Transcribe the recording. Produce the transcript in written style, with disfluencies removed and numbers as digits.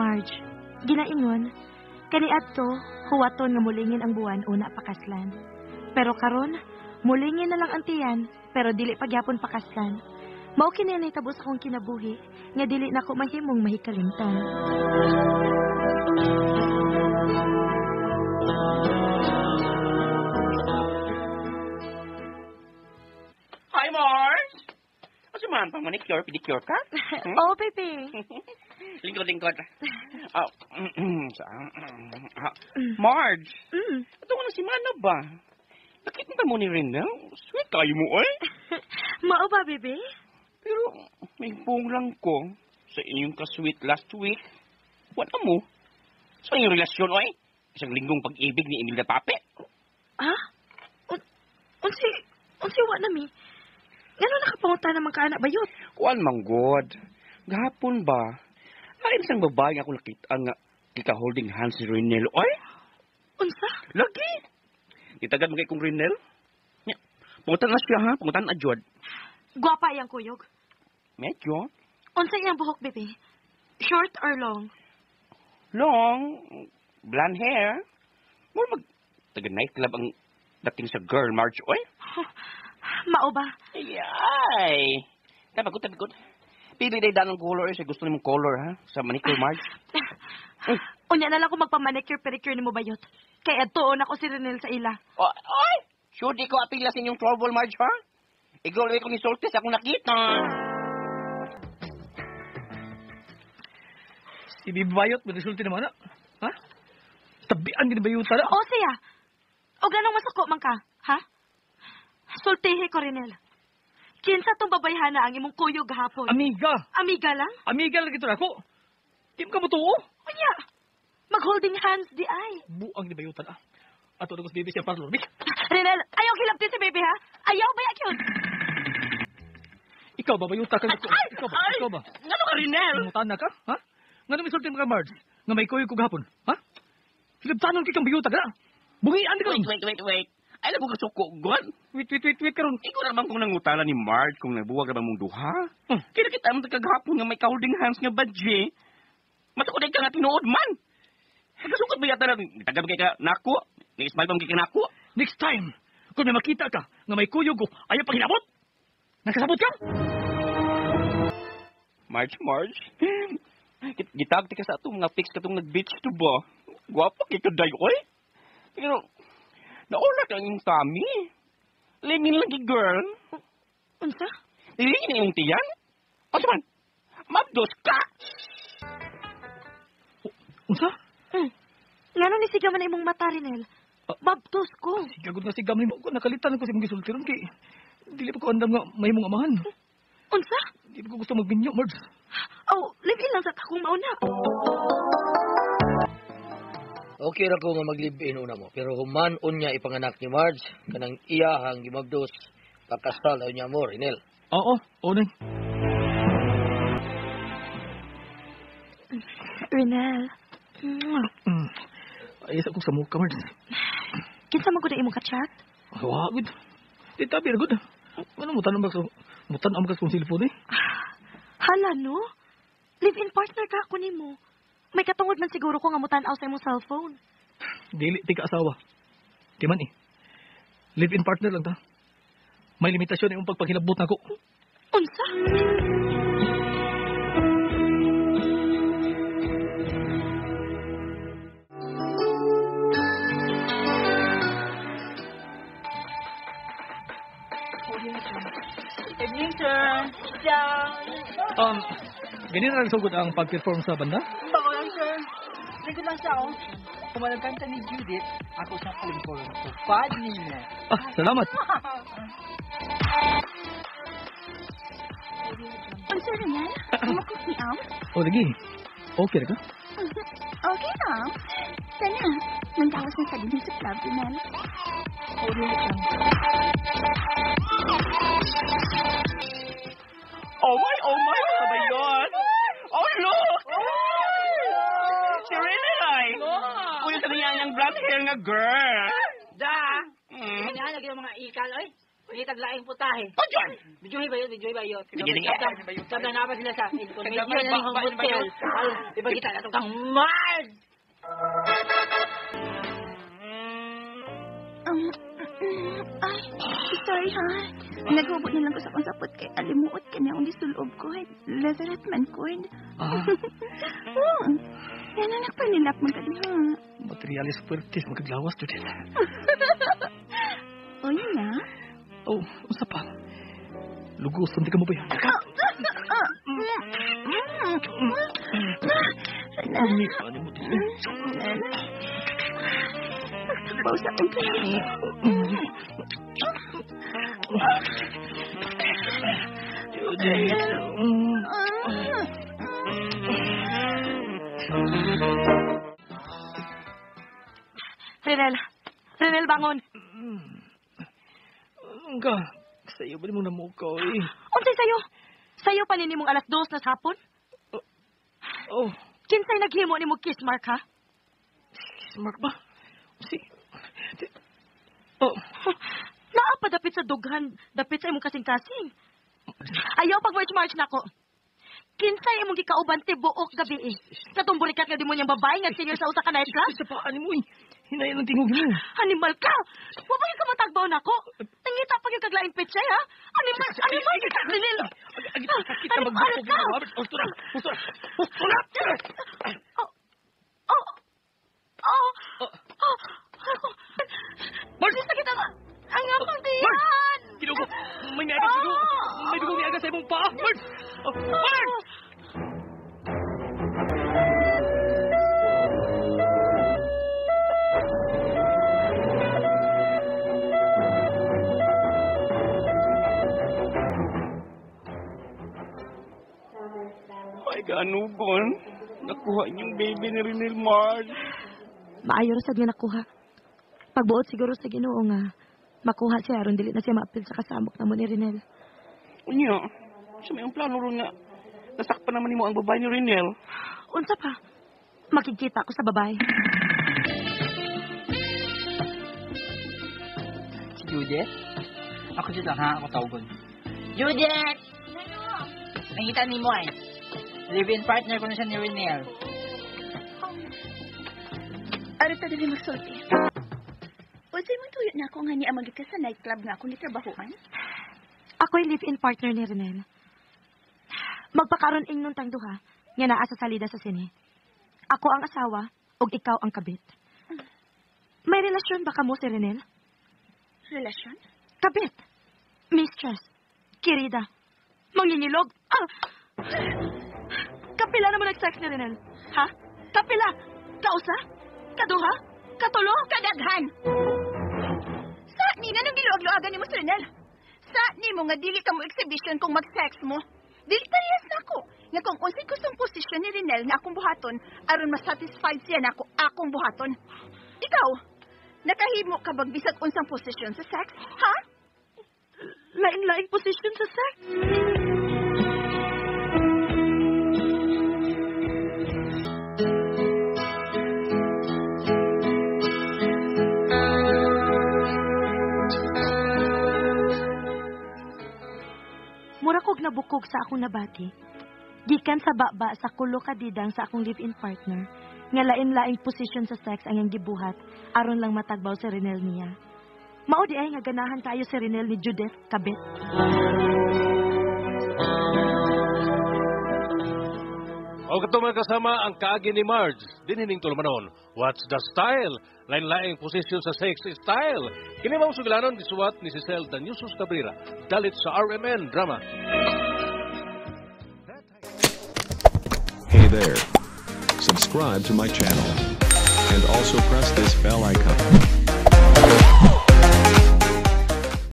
Marge. Ginaingon, kaniadto, huwaton nga mulingin ang buwan una pakaslan. Pero karon, mulingin na lang ang tiyan, pero dili pagyapon pakaslan. Mao kini ang nahitabo sa akong kinabuhi, nga dili nako mahimong mahikalimtan. Hi, Mars! Asa man, pang manicure, pedicure ka? Hmm? Oh, baby. Lingkod, lingkod. Oh, Marge, ito ko na si Mana ba? Nakita mo ni Renel? Sweet kayo mo, eh. Mao ba, baby? Pero may buong lang ko sa inyong ka-sweet last week. Wala mo. Sa inyong relasyon, oy. Isang linggong pag-ibig ni Emilda Pape. Ha? Unsi wa na mi? Ngano nakapanguta naman ka anak bayot? Kuan man god. Gahapon ba? Ay, isang babae nga ako nakita nga kita holding hands si Renel, oy. Unsa? Lagi. Itagad mo kay kong Renel? Nya, pangutan na siya, ha? Pangutan na, Jod. Gwapa iyang kuyog. Medyo. Unsa iyang buhok, baby? Short or long? Long, blonde hair. More mag taga nightclub ang dating sa girl, Marge, oy. Mao ba? Ay! Tabagot, tabagot. Pili day danong color, eh. Sa gusto nimong color, ha? Sa manicure, Marge. Unya na lang ko magpa-manicure pedicure nimo bayot. Kay adtuon ako si Renel sa ila. Oh, oy! Sure di ko apila sa inyong trouble, Marge, ha? Ikaw lang kong isulti sa akong nakita. Si Bibi Bayot, may resulti naman na. Ha? Tabian din bayuta na. O siya. O ganong masuko man ka, ha? Sultihi ko, Renel. Kinsa tong babayhana ang imong kuyog gahapon? Amiga! Amiga lang? Amiga lang ito na ako. Di mo ka mutuo. Unya, mag-holding hands di ay. Buang ni bayutan ah. Ato na ko si Bibi siya parlor. Bik, Renel, ayaw hilabtin si baby ha? Ayaw ba yun? ikaw ba bayuta ka? Ikaw ba? Ay! Ikaw ba? Ngano ka, Rinel? Nangutan na ka? Ha? Nga may sulti mo ka, Marge? Nga may kuyog ko gahapon? Ha? Hilabtanon kay kang bayuta ka na. Bungian di ka Wait, wait, wait, wait. Ay, lago ka suko, God. Wait, wait, wait, wait karon. Ikaw naman kung nangutala ni Marge kung nagbuwag na ba mong duha. Hmm. Kaya kita mo kagahapon nga may ka-holding hands nga badge. Matukod ka nga tinuod man. Nagkasukot ba yata na taga ba kay ka nako? Ni-smile ba kay ka nako? Next time, kung may makita ka nga may kuyog ko, ayaw pang hinabot. Nakasabot ka? Marge, Marge. Gitag ti ka sa atong mga fix katong nag-beach to ba? Gwapa kay kaday, oy. Pero, nauna ka ang iyong tummy. Lingin lagi, girl. Unsa? Lingin ang iyong tiyan? O man, mabdos ka! Unsa? Ngano ni siga man imong mata, Renel? Babtos ko. Sigagod nga si Gamli mo ko, nakalitan ko sa imong gisulti ron kay dili pa ko andam nga may mong amahan. Unsa? Di pa ko gusto magbinyo, Marge. Oh, live-in lang sa takong mauna. Okay ra ko nga mag-live-in una mo, pero human unya ipanganak ni Marge kanang iyahang gimabdos pakasal daw niya mo, Rinel. Oo, oo nang. Renel. Ay, sa kong sa mukha, Marge. Kinsa man gud ang imong ka-chat? Wa, good. Di tabi ra gud. Ano mo tanong ba sa mo ka sa kong cellphone eh? Hala no? Live-in partner ka ako nimo. May katungod man siguro ko nga mutan-aw sa imong cellphone. Dili ti ka asawa. Di man eh. Live-in partner lang ta. May limitasyon imong pagpaghilabot nako. Unsa? Evening, sir. Down. Ganyan na lang sugod ang pag-perform sa banda? Bako lang, sir. Likod lang siya, oh. Kumalagkanta ni Judith, ako siyang kalingkuran ko. Pad niya. Ah, salamat. Unsa Renel? Mukot ni out? O, lagi. Okay ra ka? Okay lang. Sana, nanggawas na sa din sa club, Renel. Oh my, ano ba yun? Oh, look! Si Renel ay! Kuya sa niya niyang blonde hair nga girl. Da! Mm. Kanya lagi ang mga ikal, oy. Hindi taglaing putahe. Oh, John! Video ba yun? Video ba yun? Sige, sige. Sabda na ba sila sa information Kagdamay, na ng ba- ba- hotel. Aron, ipakita na itong kang Mars! Ay, sorry ha. Naghubot na lang ko sa akong sapot kay alimuot ka na akong gisulob ko. Leatherette man ko. Ah, Oh, yan na nagpanilap man ka diha. materialis fuertes magkaglawas, Judith. O yun na. Oh, unsa pa? Luguson di ka mo ba yan? Umi, ano mo din? Pagtagbaw sa akong kaya. Judith. Renel, Renel, bangon. Anong ka? Sa iyo ba mo namukaw eh? Unsay sayo? Sayo pa nini mong 2:00 na sa hapon? Oh, Kinsay naghimo nimo kiss mark ha? kiss mark ba? Si... Oh, Naa pa dapit sa dughan, dapit sa imong kasing-kasing. Ayaw pag march-march nako. Kinsay imong gikauban tibuok gabi eh. Katong burikat nga demonyang babae nga singer sa usa ka nightclub? sa paan mo eh. Hinayan ang tingog mo. Animal ka! Wa pa gyud ka matagbaw nako. Nangita pa gyud kag laing pitsay ha? Animal, animal ka Renel. Sakit na Animal magbukog ka! mo. Husto na! Husto na! Husto na! Oh. Oh. Oh. Oh. Marge! Sakit ang akong tiyan! Ginugo! May miaga sa dugo! May dugo miaga sa imong paa! Marge! Oh, Marge! Ay, ganugon. Nakuha niyong baby ni Renel, Marge. Maayo ra sad nga nakuha. Pagbuot siguro sa Ginoo nga makuha siya aron dili na siya maapil sa kasamok namo ni Renel. Unya, sa may ang plano ron nga. Nasakpan naman nimo ang babae ni Renel. Unsa pa? Makikita ko sa babae. Si Judith? Ako siya lang ha, ako tawagon. Judith! Nakita ni mo ay. Live-in partner ko na siya ni Renel. Arita dili magsulti. Unsay mong tuyo na ako nga niya magika sa nightclub nga akong gitrabahoan? Ako'y live-in partner ni Renel. Magpakaron ingnon tang duha nga naa sa salida sa sine. Ako ang asawa ug ikaw ang kabit. May relasyon ba kamo si Renel? Relasyon? Kabit. Mistress. Kirida. Manginilog. Ah! Kapila na mo nag-sex ni Renel? Ha? Kapila? Kausa? Kaduha? Katulo? Kadaghan! Sa ni na nang giluag-luagan nimo si Renel? Sa nimo nga dili ka mo exhibition kung mag-sex mo? Dili parehas nako. Nga kung unsay gustong posisyon ni Renel nga akong buhaton, aron masatisfied siya nako akong buhaton. Ikaw, nakahimo ka bag bisag unsang posisyon sa sex? Ha? Lain-laing posisyon sa sex. Mura kog nabukog sa akong nabati. Gikan sa baba sa kulo kadidang sa akong live-in partner, nga lain-laing posisyon sa sex ang iyang gibuhat aron lang matagbaw si Renel niya. Mao di ay nga ganahan kayo si Renel ni Judith Kabit. O katong mga kasama ang kaagi ni Marge, dinhining tulumanon. What's the style? Lain-laing posisyon sa sex style. Kini mao sugilanon gisuwat ni Cecil Danyusos Cabrera. Dalit sa RMN Drama. Hey there. Subscribe to my channel. And also press this bell icon.